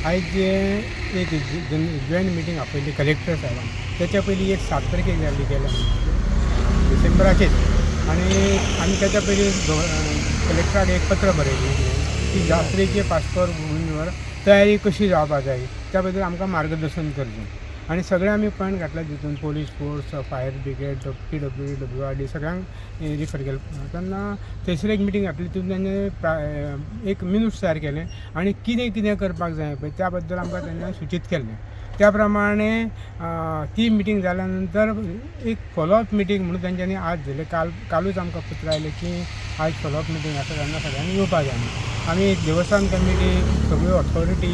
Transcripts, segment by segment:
आयज जे एक joint meeting आपयली collector साहेबान, त्याच्या पयलीं एक 7 तारखेक जाल्ली गेल्या डिसेंबराचेच, आनी आमी त्याच्या पयलीं कलेक्टराक एक पत्र बरयलें की जात्रेचे पासपोर्ट भुमीवर तयारी कशी जावपाक जाय त्या बद्दल आमकां मार्गदर्शन करचें. आनी सगळे आमी पॉयंट घातले तितून police force, fire brigade, PWD, WRD सगळ्यांक रिफर केलें. तेन्ना थंयसर एक मिटींग घातली, तितून तांणे एक मिन्यूट्स तयार केलें आनी कितें कितें करपाक जाय पळय त्या बद्दल आमकां तांणे सुचीत केल्लें. त्या प्रमाणे ती मिटींग जाल्या नंतर एक फॉलोअप मिटींग म्हणून तेंच्यांनी आज दिलें. कालूच आमकां पत्र आयलें की आज फॉलोअप मिटींग आसा, तेन्ना सगळ्यांनी येवपाक जाय. आमी देवस्थान कमिटी, सगळ्यो ऑथॉरिटी,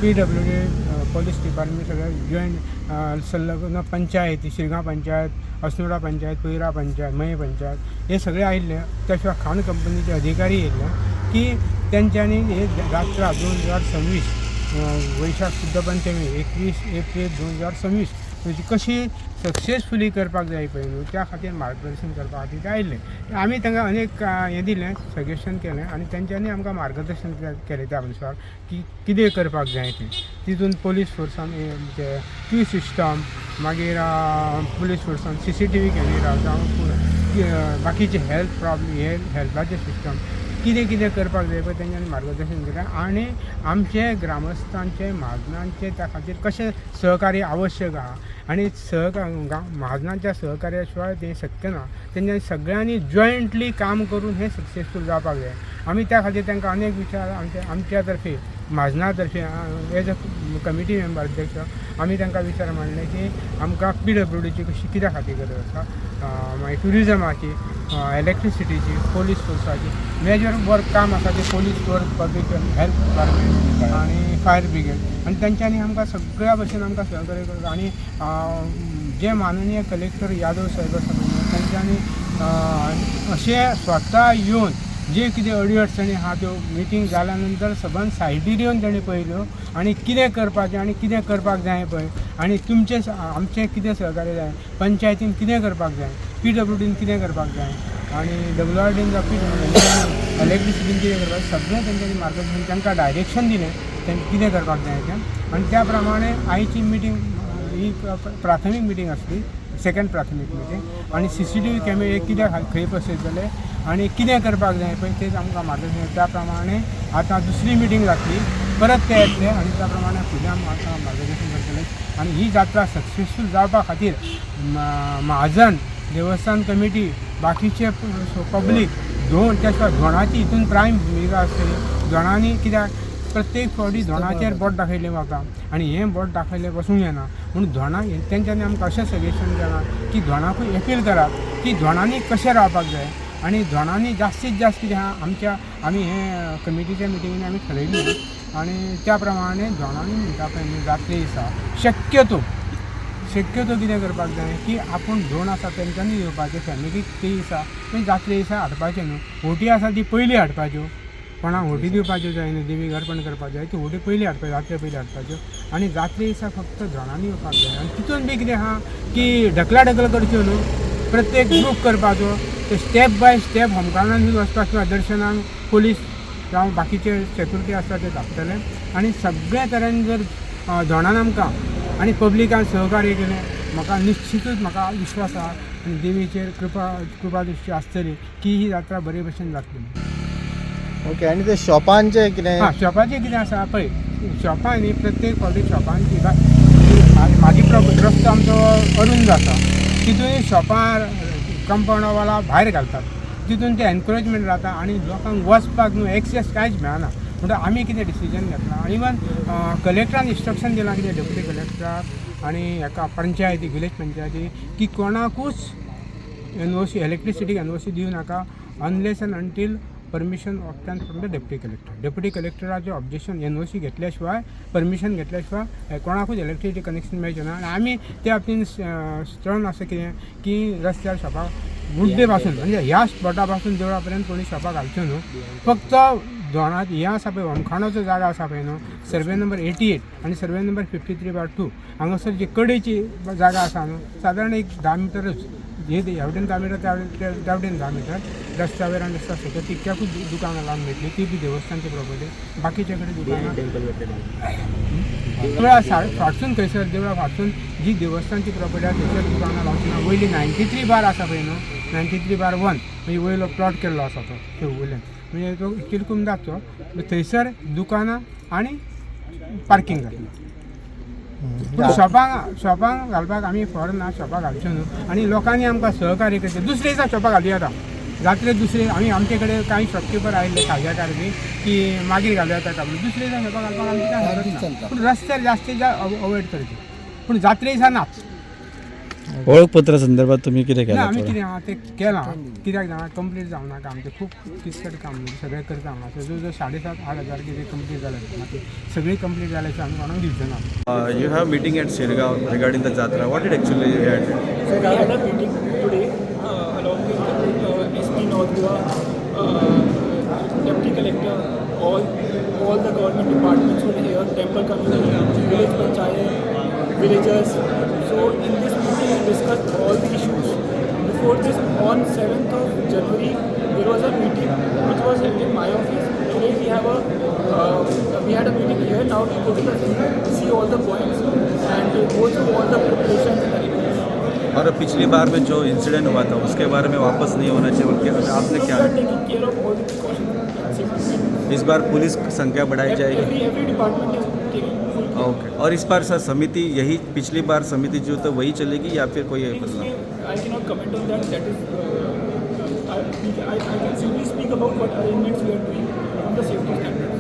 PWD, police department सगळे जॉयंट संलग्न पंचायत, शिरगांव पंचायत, अस्नोडा पंचायत, पयरा पंचायत, मये पंचायत हे सगळे आयिल्ले. त्या शिवाय खाण कंपनीचे अधिकारी येयल्ले की तेंच्यांनी हे जात्रा 2026 वैशाख शुद्ध पंचमी 21 एप्रील 2026 म्हणजे कशी सक्सेसफुली करपाक जाय पळय न्हू, त्या खातीर मार्गदर्शन करपा खातीर ते आयिल्ले. आमी तांकां अनेक हें दिलें, सजेशन केलें आनी तेंच्यांनी आमकां मार्गदर्शन केलें त्या अनुसार की कितें करपाक जाय तें. तितून पोलीस फोर्सान क्यू सिस्टम, मागीर पोलीस फोर्सान CCTV camera जावं बाकीचे हेल्थ प्रॉब्लम, हे हेल्थाचे सिस्टम कितें कितें करपाक जाय पळय तेंच्यांनी मार्गदर्शन केलें. आनी आमचे ग्रामस्थांचे, म्हाजनांचे त्या खातीर कशें सहकार्य आवश्यक आहा आनी म्हाजनांच्या सहकार्या शिवाय तें शक्य ना. तेंच्यांनी सगळ्यांनी जॉयंटली काम करून हें सक्सेसफूल जावपाक जाय. आमी त्या खातीर तांकां अनेक विचार आमच्या तर्फे, म्हाजना तर्फे एज अ कमिटी मेंबर अध्यक्ष आमी तांकां विचार मांडले की आमकां PWDची कशी कित्या खातीर गरज आसा, मागीर ट्युरिजमाची, इलेक्ट्रिसिटीची, पोलीस फोर्साची. मेजर वर्क काम आसा ते police force, public health department आनी फायर ब्रिगेड. आनी तेंच्यांनी आमकां सगळ्या भशेन आमकां सहकार्य करता. आनी जे माननीय कलेक्टर यादव साहेब आसा पळय तेंच्यांनी अशें स्वता येवन जे कितें अडी अडचणी आहा त्यो मिटींग जाल्या नंतर सबंद सायडीर येवन तेणी पळयल्यो आनी कितें करपाचें आनी कितें करपाक जाय पळय आनी तुमचें आमचें कितें सहकार्य जाय, पंचायतीन कितें करपाक जाय, PWDन कितें करपाक जाय आनी WRDन जावं इलेक्ट्रिसिटीन कितें करपाक, सगळें तेंच्यांनी मार्गदर्शन, तांकां डायरेक्शन दिलें तेंकां कितें करपाक जाय तें. आनी त्या प्रमाणे आयची मिटींग ही प्राथमीक मिटींग आसली, सेकंड प्राथमीक मिटींग. आनी CCTV कॅमेरे कित्याक खंय बसयतले आनी कितें करपाक जाय पळय तें आमकां मार्गदर्शन. त्या प्रमाणे आतां दुसरी मिटींग जातली, परत ते येतले आनी त्या प्रमाणे फुडें आमकां मार्गदर्शन करतले. आनी ही जात्रा सक्सेसफूल जावपा खातीर म्हाजन, देवस्थान कमिटी, बाकीचे पब्लीक, धोण, त्या शिवाय धोणाची हितून प्रायम भुमिका आसतली. धोणांनी कित्याक प्रत्येक फावटी धोणाचेर बोट दाखयलें वता आनी हें बोट दाखयलें बसूंक येना म्हणून धोणा तेंच्यांनी आमकां अशें सजेशन केलां की धोणाकूय अपील करात की धोणांनी कशें रावपाक जाय आनी धोणांनी जास्तीत जास्त कितें आहा आमच्या आमी हे कमिटीच्या मिटिंगेन आमी ठरयल्लें आनी त्या प्रमाणे धोणांनी म्हणटा पळय न्हू जात्रे दिसा शक्यतो शक्यतो कितें करपाक जाय की आपूण धोण आसा तेंच्यांनी येवपाचें, फॅमिलीक ते दिसा मागीर जात्रे दिसा हाडपाचें न्हू. होटी आसा ती पयलीं हाडपाच्यो, कोणाक होटी दिवपाच्यो जाय न्हू, देवीक अर्पण करपाक जाय ती होटी पयलीं हाडपाच्यो, जात्रे पयलीं हाडपाच्यो आनी जात्रे दिसा फक्त धोणांनी येवपाक जाय. आनी तितून बी कितें आहा की ढकलाढकल करच्यो न्हू, प्रत्येक ग्रूप करपाचो, ते स्टेप बाय स्टेप होमखणान वचपाक किंवा दर्शनाक पोलीस जावं बाकीचे सेक्युरिटी आसा ते धाडटले. आनी सगळे तरेन जर धोणान आमकां आनी पब्लिकान सहकार्य केलें, म्हाका निश्चितूच म्हाका विश्वास आहा आनी देवीचेर कृपा दृश्टी आसतली की ही जात्रा बरे भशेन जातली. ओके, आनी ते शॉपांचे कितें? हां, शॉपाचें कितें आसा पळय, शॉपां न्ही प्रत्येक फावटी शॉपांची म्हाजी रस्तो आमचो अरुंद आसा, तितून शॉपां कंपावंडा वाला भायर घालतात, तितून ते एनक्रोचमेंट जाता आनी लोकांक वचपाक न्हू एक्सेस कांयच मेळना. म्हणटा आमी कितें डिसिजन घेतलां, इवन कलेक्टरान इन्स्ट्रक्शन दिलां कितें डेप्युटी कलेक्टराक आनी हेका पंचायती, विलेज पंचायती की कोणाकूच NOC, इलेक्ट्रिसिटीक NOC दिवं नाका unless and until permission obtain from the deputy collector. Deputy कलेक्टराचें ऑब्जेक्शन NOC घेतल्या शिवाय, परमिशन घेतल्या शिवाय कोणाकूच इलेक्ट्रिसिटी कनेक्शन मेळचें ना. आनी आमी त्या बाबतीन स्ट्रॉंग आसा कितें की रस्त्यार शॉपां मुड्डे पासून म्हणजे ह्या स्पॉटा पासून देवळा पर्यंत कोणी शॉपां घालच्यो न्हू. फक्त धोणात हें आसा पळय, होमखाणाचो जागा आसा पळय न्हू, सर्वे नंबर 88 आनी सर्वे नंबर 53/2 हांगासर जी कडेची जागा आसा न्हू, सादारण एक 10 मिटरूच, हे ह्या वटेन 10 मिटर, त्या वटेन 10 मिटर रस्त्या वयर आनी रस्त्या सकयल तितक्याकूच दुकानां लावन मेळटली, ती बी देवस्थानची प्रॉपर्टी. बाकीचे कडेन दुकानां देवळा फाटसून थंयसर देवळा फाटसून जी देवस्थानची प्रॉपर्टी आसा थंयसर दुकानां लावची ना. वयली 93 बार आसा पळय न्हू, 93/1 म्हणजे वयलो प्लॉट केल्लो आसा तो ते वयल्यान म्हणजे तो चिरकुमदाचो थंयसर दुकानां आनी पार्कींग जातलें. पूण शॉपांक घालपाक आमी फॉर ना, शॉपां घालच्यो न्हू आनी लोकांनी आमकां सहकार्य करचें. दुसरे दिसा शॉपां घालूं येता जात्रे दुसरे. आमी आमचे कडेन कांय शॉपकिपर आयिल्ले खाज्याकार बी की मागीर घालूं येता काय म्हणून. दुसरे दिसा शॉपां घालपाक आमची कांय हरकत ना, पूण रस्त्यार जास्तीत जास्त अवॉयड करचे, पूण जात्रे दिसा नाच. ओळखपत्रा संदर्भात तुम्ही कितें ना, केलां? आमी कितें आहा तें केलां. कित्याक जाणा, कंप्लीट जावना काम तें, खूब किचकट काम न्हू. सगळें करता हांगासर जवळ जवळ 7,500-8 हजार कितें कंप्लीट जालें. मागीर सगळीं कंप्लीट जाल्या शिवाय आमी कोणाक दिवचे ना. You have meeting at Shirgaon regarding the Jatra. What did actually you had? So we had a meeting today along with SP North Goa, Deputy Collector, all the government departments were here, temple committee, village panchayat, villagers. So in this meeting we discussed all the issues. Before this, on 7th of January, there was a meeting which was held in my office. Today we had a meeting here. Now we go to the field, see all the points and go through all the preparations and arrangements. और पिछली bar में जो incident हुआ था उसके बारे में वापस नहीं होना चाहिए बोल के आपने So we क्या are taking care of all the precautions and safety. Is bar police संख्या बढ़ाई जाएगी? Every department is taking full care. Okay, Aur is bar sir समिति यही पिछली बार समिति जो तो वही चलेगी या फिर कोई बदलाव? इसमें I cannot comment on that. That is, I can simply speak about what arrangements we are doing on the safety standards.